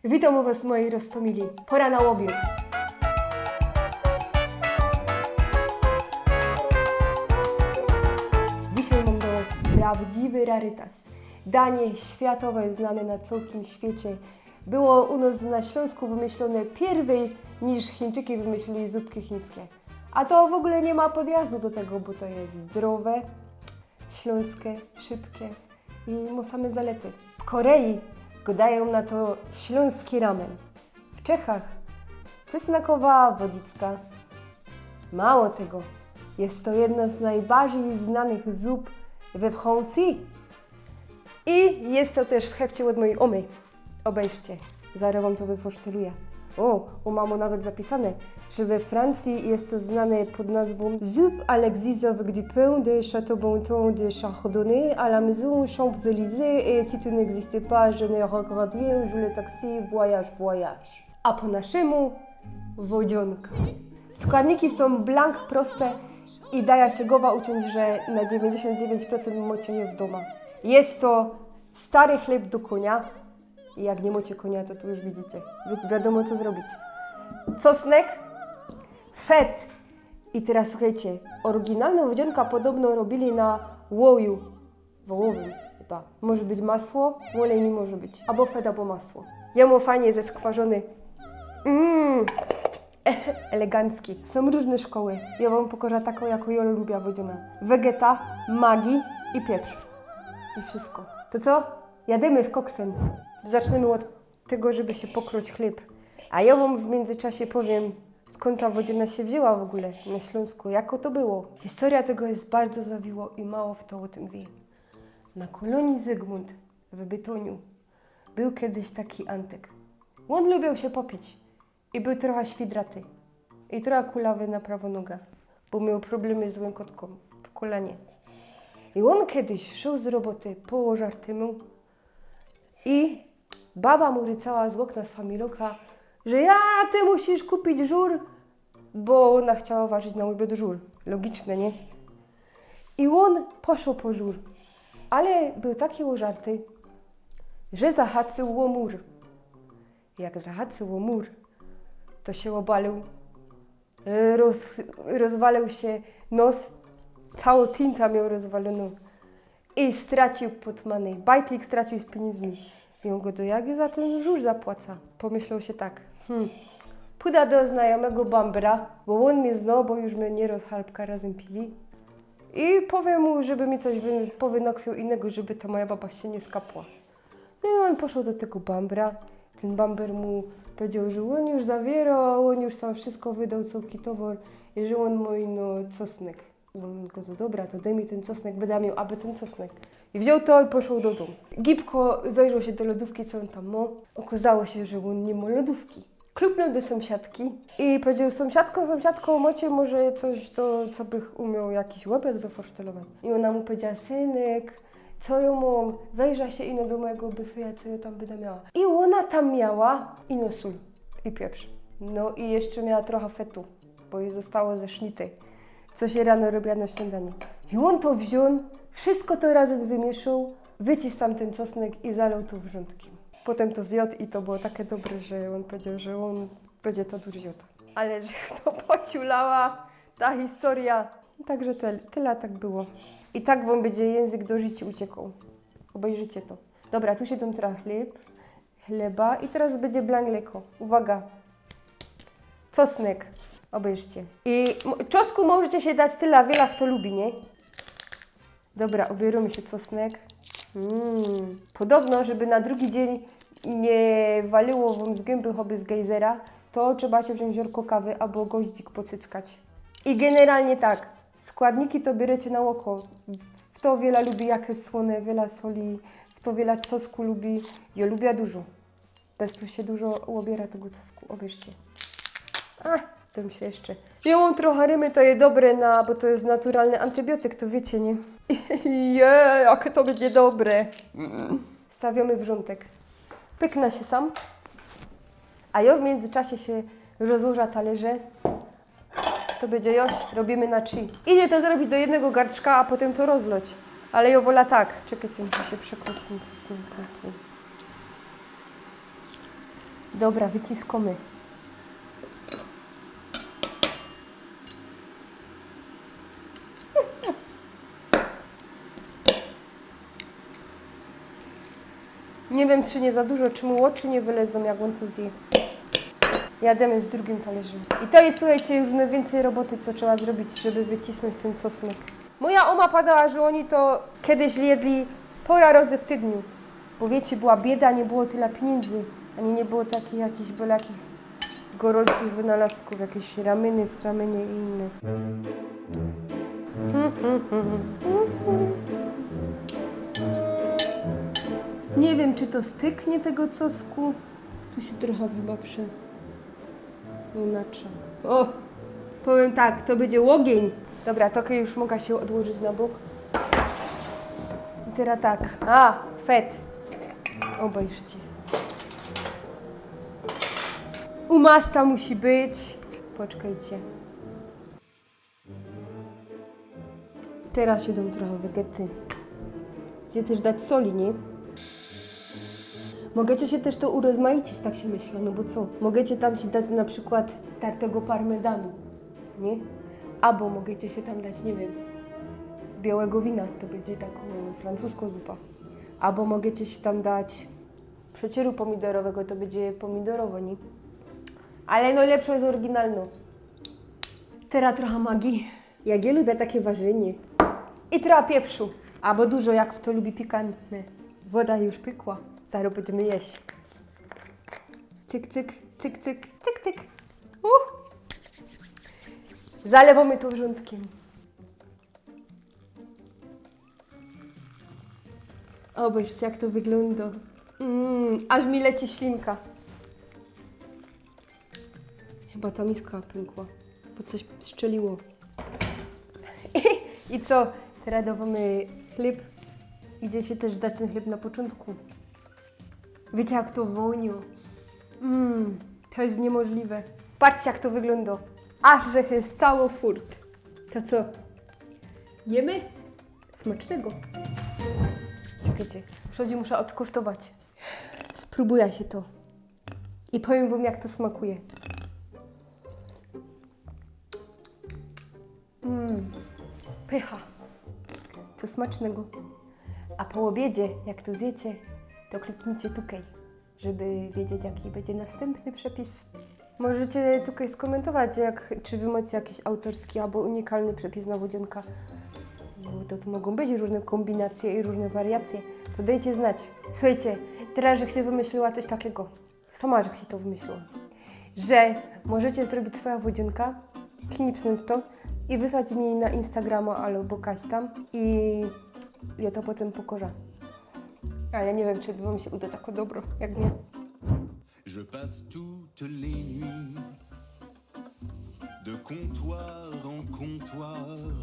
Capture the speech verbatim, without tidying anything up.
Witōm u wŏs, moji roztōmili. Pora na ôbiŏd. Dzisiej mōm do wŏs prawdziwy rarytas. Danie światowe, znane na cołkim świecie. Było u nŏs na Ślōnsku wymyślōne piyrwyj, niż Chińczyki wymyślili zupki chińskie. A to w ogōle niy ma podjazdu do tego, bo to je zdrowe, ślōnskie, szybkie i mŏ same zalety. W Korei gŏdajōm na to ślōnski ramen. W Czechach cesnakowa wodzicka. Mało tego, je to jedna z nojbardzij znanych zup we Francji i je to tyż w hefcie ôd mojij ômy. Ôbejrzcie, zarŏz wōm to wyfosztelujã. Ô, u mōm nawet zapisane, że we Francji je to znane pod nazwōm Soupe à l'exigence avec du pain de Château-Bontemps de Chardonnay à la maison Champs-Élysées et si tu n'existais pas, je ne regrette rien, je le taxi, voyage, voyage. A po naszymu wodziōnka. Składniki sōm blank proste i dajã sie gowa uciōńć, że na dziewiyńćdziesiōnt dziewiyńć procent mŏcie je w dōma. Je to stary chlyb do kōnia. I jak niy mŏcie kōnia, to tu już widzicie. Wi-, wiadōmo, co zrobić. Cosnek, fet. I teroz suchejcie, ôryginalnŏ wodziōnka podobno robiyli na ôleju wołowym chyba. Może być masło, ôlej niy może być. Abo fet, abo masło. Jŏ mōm fajnie zeskwarzōny. Mmm. Elegancki. Sōm rōżne szkoły. Jŏ wōm pokŏżã takõ, jakõ jŏ lubiã wodziōnã. Wegeta, Maggi i pieprz. I wszystko. To co? Jadymy z koksym. Zacznymy ôd tego, żeby sie pokroć chlyb. A jŏ wōm w miyndzyczasie powiym, skōnd ta wodziōna sie wziyna w ôgōle na Ślōnsku. Jako to było? Historyjŏ tego je bardzo zawiłŏ i mało fto ô tym wiy. Na kolōnii Zygmunt w Bytōniu bōł kedyś taki Antyk. Ôn lubiōł sie popić. I bōł trocha świdraty. I trocha kulawy na prawõ nogã, bo mioł problemy z łykōnkōm w kolanie. I ôn kedyś szoł z roboty po ôżartymu i baba mu rycała z ôkna z familoka, że ja, ty musisz kupić żur, bo ôna chciała warzić na ôbiŏd żur. Logiczne, niy? I ôn poszoł po żur, ale bōł taki ôżarty, że zahacył ô mur. Jak zahacył ô mur, to sie ôbalił, e, roz-, rozwalił sie nos, cołkõ tinta mioł rozwalōnõ i stracił pōrtmane, bajtlik stracił z piyniōndzmi. I ôn gŏdŏ: jak jŏ za tyn żur zapłaca? Pōmyśloł sie tak: hm, pōdã do znajōmego bambera, bo ôn mie zno, bo już my niyroz halpka razym pili. I powiym mu, żeby mi coś wy-, powynokwiōł inego, żeby ta moja baba sie niy skapła. No i ôn poszoł do tego bambra. Tyn bamber mu pedzioł, że ôn już zawiyrŏ, ôn już sam wszystko wydoł, cołki towar, i że ôn mŏ ino cosnek. Ôn gŏdŏ: dobra, to dej mi tyn cosnek, bydã mioł aby tyn cosnek. I wzioł to i poszoł do dōm. Gibko wejrzoł sie do lodōwki, co ôn tam mŏ. Ôkŏzało sie, że ôn niy mŏ lodōwki. Klupnōł do sōmsiadki i pedzioł: sōmsiadko, sōmsiadko, mŏcie może coś do, co bych umioł jakiś ôbiŏd wyfosztelować? I ôna mu pedziała: synek, co jŏ mōm? Wejrzã sie ino do mojigo bufeja, co jŏ tam bydã miała. I ôna tam miała ino sōl i pieprz. No i jeszcze miała trocha fetu, bo jij zostało ze sznity, co sie rano robiyła na śniadanie. I ôn to wzioł, wszystko to razym wymiyszoł, wycisk tam tyn cosnek i zaloł to wrzątkiym. Potym to zjŏd i to było take dobre, że ôn pedzioł, że ôn bydzie to durziota. Ale że to pociulała ta historyjŏ. Także te-, tela tak było. I tak wōm bydzie jynzyk do rzici uciekoł. Ôbejrzycie to. Dobra, tu sie dōm teroz chlyb, chleba i teroz bydzie blank leko. Uwaga. Cosnek. Ôbejrzcie. I m-, czosnku możecie sie dać tela, wiela fto lubi, niy? Dobra, ôbiyrōmy sie cosnek. Mm. Podobno, żeby na drugi dziyń niy walyło wōm z gymby choby z gejzera, to trzeba sie wziōńć ziōrko kawy abo goździk pocyckać. I generalnie tak, składniki to biyrcie na ôko. W-, fto wiela lubi jakeś słōne, wiela soli, fto wiela cosnku lubi. Jŏ lubiã dużo. Bez tu sie dużo ôbiyrŏ tego cosnku, ôbejrzcie. A, tym sie jeszcze. Jŏ mōm trocha rymy, to je dobre na, bo to je naturalny antybiotyk, to wiycie, niy? Jej, jake to bydzie dobre. Mm. Stawiōmy wrzątek. Pyknã sie sam. A jŏ w miyndzyczasie sie rozłożã talerze. To bydzie już, robiymy na trzi. Idzie to zrobić do jednego garczka, a potym to rozloć. Ale jŏ wolã tak. Czekejcie, muszã sie przekroić tyn cosnek na pōł. Dobra, wyciskōmy. Nie wiym, czy niy za dużo, czy mu ôczy niy wylezōm, jak ôn to zje. Jadymy z drugim talierzym. I to je, suchejcie, już nojwiyncyj roboty, co trzeba zrobić, żeby wycisnōńć tyn cosnek. Moja ōma padała, że ôni to kejsik jedli pora rozy w tydniu. Bo wiycie, była bieda, niy było tela piyniyndy, ani niy było takich jakichś byle jakich gorolskich wynalazkōw, jakeś ramyny, sramyny i inne. Niy wiym, czy to styknie tego cosku. Tu sie trocha chyba prze-, inaczyj. Ô! Powiym tak, to bydzie ôgiyń. Dobra, to już moga sie ôdłożyć na bok. I teroz tak. A, fet. Ôbejrzcie. Umasta musi być. Poczekejcie. Teroz sie dōm trocha wegety. Idzie tyż dać soli, niy? Mogecie sie tyż to urozmaicić, tak sie myśla, no bo co? Mogecie tam sie dać na przikłod tartego parmezanu, niy? Abo mogecie sie tam dać, niy wiym, biyłego wina, to bydzie tako francusko zupa. Abo mogecie sie tam dać przecieru pōmidorowego, to bydzie pōmidorowo, niy? Ale nojlepszo je ôryginalno. Teroz trocha magii. Jak jŏ lubiã take warzynie. I trocha pieprzu. Abo dużo, jak fto lubi pikantne. Woda już pykła. Zarŏz bydymy jeś. Cyk, cyk, cyk, cyk, cyk, cyk. Uh. Zalewōmy to wrzątkiym. Ôbejrzcie, jak to wyglōndo. Mm, aż mi leci ślinka. Chyba ta miska pynkła, bo coś strzeliło. I co? Teroz dŏwōmy chlyb. Idzie sie tyż dać tyn chlyb na poczōntku. Wiycie, jak to wōniŏ? Mm, to je niymożliwe. Patrzcie, jak to wyglōndo. Aż że je cało furt. To co? Jymy? Smacznego. Czekejcie, przecież muszã ôdkusztować. Sprōbujã sie to. I powiym wōm, jak to smakuje. Mm, pycha. To smacznego. A po ôbiedzie, jak to zjecie, to kliknijcie tukej, żeby wiedzieć, jaki bydzie nastympny przepis. Możecie tukej skōmentować, jak, czy wy mŏcie jakiś autōrski abo unikalny przepis na wodziōnka. Bo to tu mogōm być rōżne kōmbinacje i rōżne wariacje. To dejcie znać. Suchejcie, teroz żech sie wymyśliła coś takigo. Sama żech sie to wymyśliła. Że możecie zrobić swoja wodziōnka, knipsnōńć to i wysłać mi na Instagrama abo kaś tam i jŏ to potym pokorzã. Ale niy wiym, czy wōm sie uda tako dobro, jak mie. Je passe toutes les nuits de comptoir en comptoir.